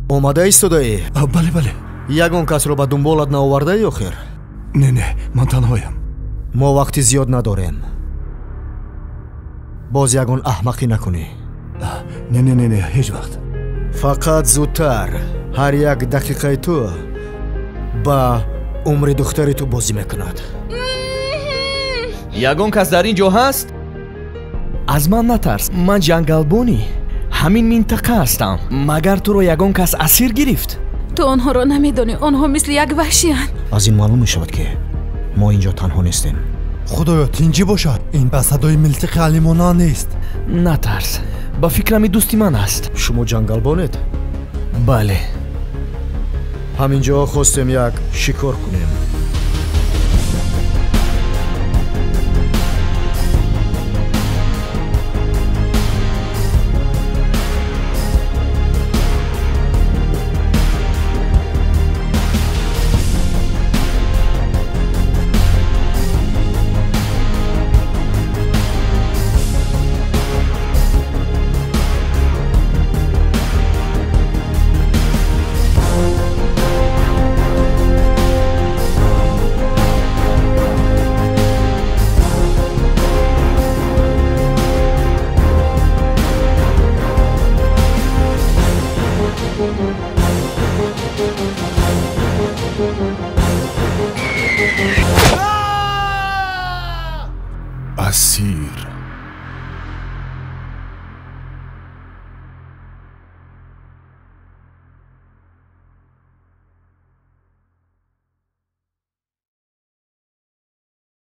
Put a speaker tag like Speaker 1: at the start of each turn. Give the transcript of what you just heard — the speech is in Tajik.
Speaker 1: Омада истодаӣ?
Speaker 2: Бале, бале.
Speaker 1: Ягон касро ба дунболат наовардаӣ охир?
Speaker 2: Не, не, ман танҳоям.
Speaker 1: Мо вақти зиёд надорем. Боз ягон аҳмақӣ накунӣ.
Speaker 2: Не, не, не, не, ҳеҷ вақт.
Speaker 1: Фақат зудтар. Ҳар як дақиқаи ту ба умри духтари ту бозӣ мекунад.
Speaker 3: Ягон кас дар ин ҷо ҳаст? Аз ман натарс, ман ҷангалбони ҳамин минтақа ҳастам. Магар туро ягон кас асир гирифт?
Speaker 4: Ту онҳоро намедонӣ, онҳо мисли як ваҳшиянд.
Speaker 1: Аз ин маълум мешавад, ки мо инҷо танҳо нестем.
Speaker 5: Худоё, тинҷӣ бошад. Ин ба садои милтиқи алимона нест.
Speaker 3: Натарс, ба фикрам ин дӯсти ман аст.
Speaker 1: Шумо ҷангалбонед?
Speaker 3: Бале.
Speaker 1: Ҳамин ҷо хостем як шикор кунем.
Speaker 6: Асир.